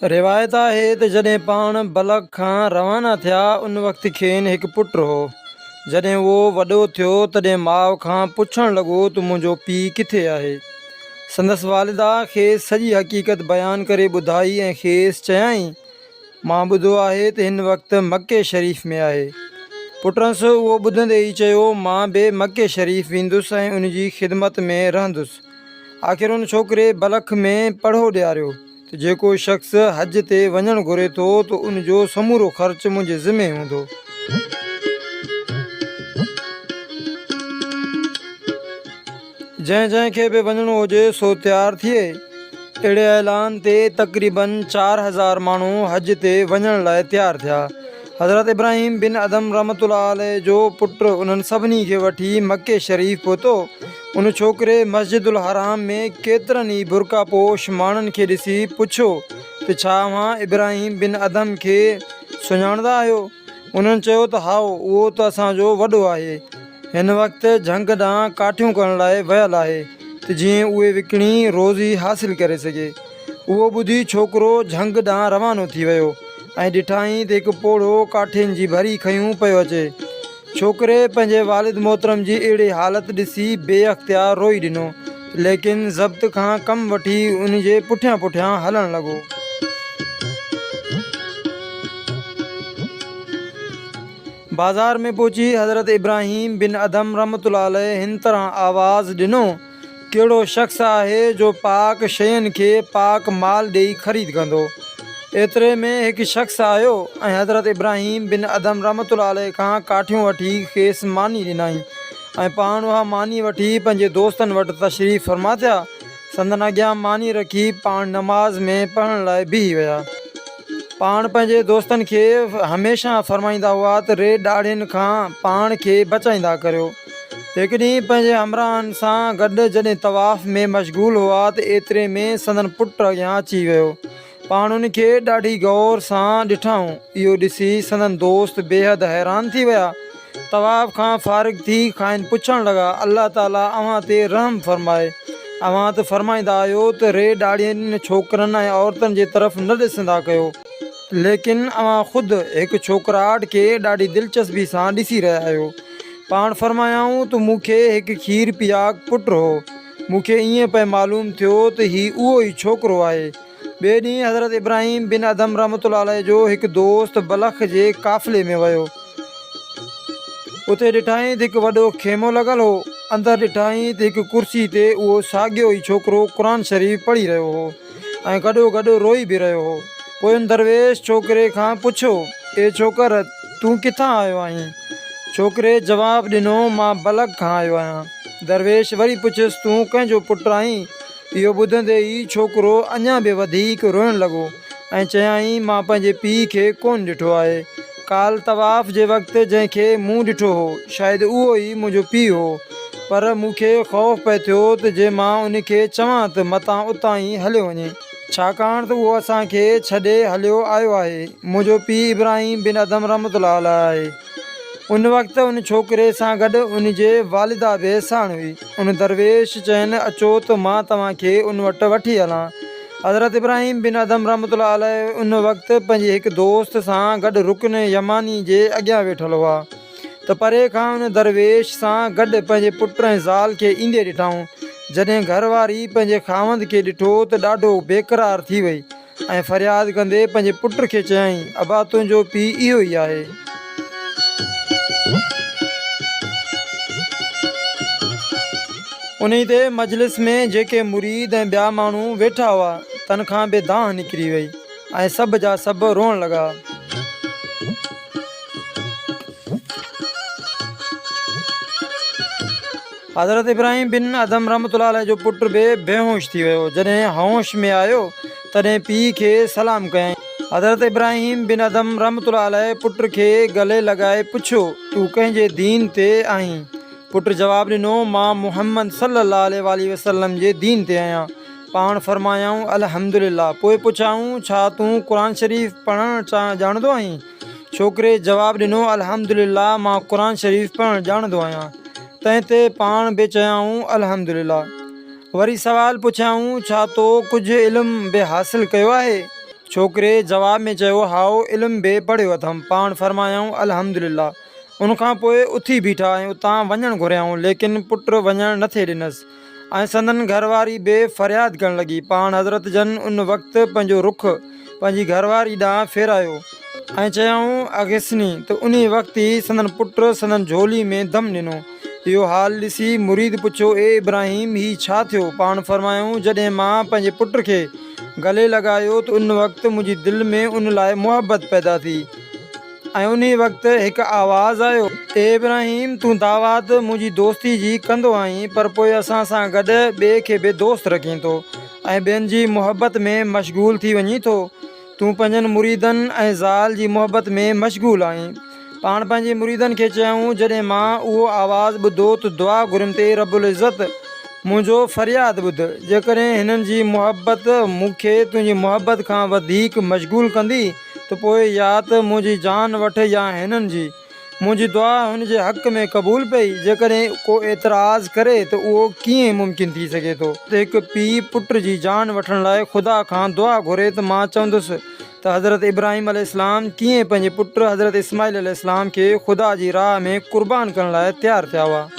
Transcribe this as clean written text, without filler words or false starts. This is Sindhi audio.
روايت آهي ته جڏهن پاڻ بلخ کان روانا ٿيا ان وقت کين هڪ پٽ هو. جڏهن اهو وڏو ٿيو تڏهن ماء کان پڇڻ لڳو ته منهنجو پيء ڪٿي آهي؟ سندس والده کيس سڄي حقيقت بيان ڪري ٻڌائي ۽ کيس چيائين، مان ٻڌو آهي ته هن وقت مڪي شريف ۾ آهي. پٽهنس اهو ٻڌندي ئي چيو، مان به مڪي شريف ويندس ۽ ان جي خدمت ۾ رهندس. آخر ان ڇوڪري بلخ ۾ پڙهو ڏياريو ته جيڪو شخص حج تي وڃڻ گهري ٿو ته ان جو سمورو خرچ منهنجي ذمي هوندو. جنهن جنهن کي به وڃڻو هجي سو تيار ٿئي. اهڙي اعلان تي تقريباً 4000 ماڻهو حج تي وڃڻ لاء تيار ٿيا. حضرت ابراهيم بن ادهم رحمة الله عليه جو پٽ انهن سڀني کي وٺي مڪي شريف پهتو. ان ڇوڪري مسجد الحرام ۾ ڪيترن ئي برقع پوش ماڻهن کي ڏسي پڇيو ته ڇا اوهان ابراهيم بن ادهم کي سڃاڻندا آهيو؟ انهن چيو ته هائو اهو ته اسان جو وڏو آهي. هن وقت جهنگ ڏانهن ڪاٺيون ڪرڻ لاء ويل آهي ته جيئن اهي وڪڻي روزي حاصل ڪري سگهي. اهو ٻڌي ڇوڪرو جهنگ ڏانهن روانو ٿي ويو ۽ ڏٺائين ته هڪ پوڙهو ڪاٺين جي ڀري کنيون پيو اچي. ڇوڪري پنهنجي والد محترم جي اهڙي حالت ڏسي بي اختيار روئي ڏنو، ليڪن ضبط کان ڪم وٺي ان جي پٺيان پٺيان هلڻ لڳو. بازار ۾ پهچي حضرت ابراهيم بن ادهم رحمة الله عليه هن طرح آواز ڏنو. ڪهڙو شخص آهي جو پاڪ شين کي پاڪ مال ڏيئي خريد ڪندو؟ ايتري ۾ هڪ شخص آيو ۽ حضرت ابراهيم بن ادهم رحمة الله عليه کان ڪاٺيون وٺي کيس ماني ڏنائين ۽ پاڻ اها ماني وٺي پنهنجي دوستن وٽ تشريف فرما ٿيا. سندن اڳيان ماني رکي پاڻ نماز ۾ پڙهڻ لاء بيهي ويا. پاڻ پنهنجي دوستن کي هميشه فرمائيندا هئا ته ري ڏاڙهين کان پاڻ کي بچائيندا ڪريو. هڪ ڏينهن پنهنجي همراهن سان گڏ جڏهن طواف ۾ مشغول هئا ته ايتري ۾ سندن پٽ اڳيان اچي ويو. پاڻ ان کي ڏاڍي غور سان ڏٺائون. اهو ڏسي سندن دوست بيحد حيران ٿي ويا. طواف کان فارغ ٿي کانئن پڇڻ لڳا، الله تعاليٰ اوهان تي رحم فرمائي، اوهان ته فرمائيندا آهيو ته ري ڏاڙهين ڇوڪرن ۽ عورتن جي طرف نه ڏسندا ڪيو، ليڪن اوهان خود هڪ ڇوڪراٽ کي ڏاڍي دلچسپي سان ڏسي رهيا آهيو. پاڻ فرمايائون ته مون کي هڪ کير پياڪ پٽ هو، مون کي ائين پئي معلوم ٿيو ته هي اهو ئي ڇوڪرو آهي. ٻئي ڏينهن حضرت ابراهيم بن ادهم رحمة الله عليه جو هڪ دوست بلخ جي قافلي ۾ ويو. اتي ڏٺائين ته هڪ وڏو خيمو لڳل هو. اندر ڏٺائين ته هڪ ڪرسي تي اهو ساڳيو ئي ڇوڪرو قرآن شريف پڙهي رهيو هو ۽ گڏوگڏ روئي به رهيو هو. پوء ان درويش ڇوڪري کان پڇيو، اي ڇوڪر! تون ڪٿان آيو آهين؟ ڇوڪري جواب ڏنو، مان بلخ کان آيو آهيان. درويش وري پڇيس، تون ڪنهن جو پٽ آهين؟ اهو ٻڌندي ئي ڇوڪرو اڃا به وڌيڪ روئڻ لڳو ۽ چيائين، مان پنهنجي پيء کي ڪونه ڏٺو آهي. ڪالهه طواف جي وقت جنهن کي مون ڏٺو هو، شايد اهو ئي منهنجو پيء هو. پر مون کي خوف پئي ٿيو ته جي مان ان کي چوان ته متان اتان ئي هليو وڃي. ڇاڪاڻ ته اهو اسان کي ڇڏي هليو آيو آهي. منهنجو پيء ابراهيم بن ادهم رحمة الله عليه آهي. ان وقت ان ڇوڪري سان گڏ ان جي والده به ساڻ هئي. ان درويش چين، اچو ته مان توهان کي ان وٽ وٺي هلان. حضرت ابراهيم بن ادهم رحمة الله عليه ان وقت پنهنجي هڪ دوست سان گڏ رڪن يماني جي اڳيان ويٺل هئا ته پري کان ان درويش سان گڏ پنهنجي پٽ ۽ زال کي ايندي ڏٺائون. جڏهن گهر واري پنهنجي خاوند کي ڏٺو ته ڏاڍو بيقرار ٿي وئي. ۽ فرياد ڪندي پنهنجي پٽ کي چيائين، ابا تنهنجو پيء اهو ئي آهي. انهي تي مجلس ۾ جيڪي مريد ۽ ٻيا ماڻهو ويٺا هئا، تن کان به دانهن نڪري وئي ۽ سڀ جا سڀ روئڻ لڳا. حضرت ابراهيم بن ادهم رحمة الله عليه جو پٽ به بيهوش ٿي ويو. جڏهن هوش ۾ آيو، تڏهن پيء کي سلام ڪيائين. حضرت ابراهيم بن ادهم رحمة الله عليه پٽ کي گلي لڳائي پڇيو، تون ڪنهن جي دين تي آهين؟ پٽ جواب ڏنو، مان محمد صلّي الله عليه واٰله وسلّم جي دين تي آهيان. پاڻ فرمايائون، الحمدلله. پوء پڇيائون، ڇا تون قرآن شريف پڙهڻ ڄاڻندو آهين؟ ڇوڪري جواب ڏنو، الحمدلله مان قرآن شريف پڙهڻ ڄاڻندو آهيان. تنهن تي پاڻ به چيائون، الحمدلله. وري سوال پڇيائون، ڇا تو ڪجهه علم به حاصل ڪيو آهي؟ ڇوڪري جواب ۾ چيو، هائو علم به پڙهيو اٿم. پاڻ فرمايائون، الحمدلله. ان کان پوء اٿي بيٺا ۽ اتان وڃڻ گهريائون، ليڪن پٽ وڃڻ نٿي ڏنس ۽ سندن گهر واري به فرياد ڪرڻ لڳي. پاڻ حضرت جن ان وقت پنهنجو رخ پنهنجي گهر واري ڏانهن ڦيرايو ۽ چيائون، اغثني ته انهي وقت ئي سندن پٽ سندن جهولي ۾ دم ڏنو. اهو حال ڏسي مريد پڇيو، اي ابراهيم! هي ڇا ٿيو؟ پاڻ فرمايائون، جڏهن مان پنهنجي پٽ کي گلي لڳايو ته ان وقت منهنجي دل ۾ ان لاء محبت پيدا ٿي ۽ انهي وقت هڪ آواز آيو، اي ابراهيم! تون دعويٰ ته منهنجي دوستي جي ڪندو آهين پر پوء اسان سان گڏ ٻئي کي به دوست رکين ٿو ۽ ٻين جي محبت ۾ مشغول ٿي وڃين ٿو. تون پنهنجن مريدن ۽ زال جي محبت ۾ مشغول آهين. پاڻ پنهنجي مريدن کي چيائون، جڏهن مان اهو آواز ٻڌو ته دعا گهريم ته اي رب العزت! منهنجو فرياد ٻڌ، جيڪڏهن هنن جي محبت مون کي تنهنجي محبت کان وڌيڪ مشغول ڪندي ته پوء يا ته منهنجي جان وٺ يا هنن جي. منهنجي دعا هن جي حق ۾ قبول پئي، جيڪڏهن ڪو اعتراض ڪري ته اهو ڪيئن ممڪن ٿي سگهي ٿو ته هڪ پيء پٽ جي جان وٺڻ لاء خدا کان دعا گهري ته مان چوندس ته حضرت ابراهيم عليه السلام ڪيئن پنهنجي پٽ حضرت اسماعيل عليه السلام کي خدا جي راهه ۾ قربان ڪرڻ لاء تيار ٿيا هئا.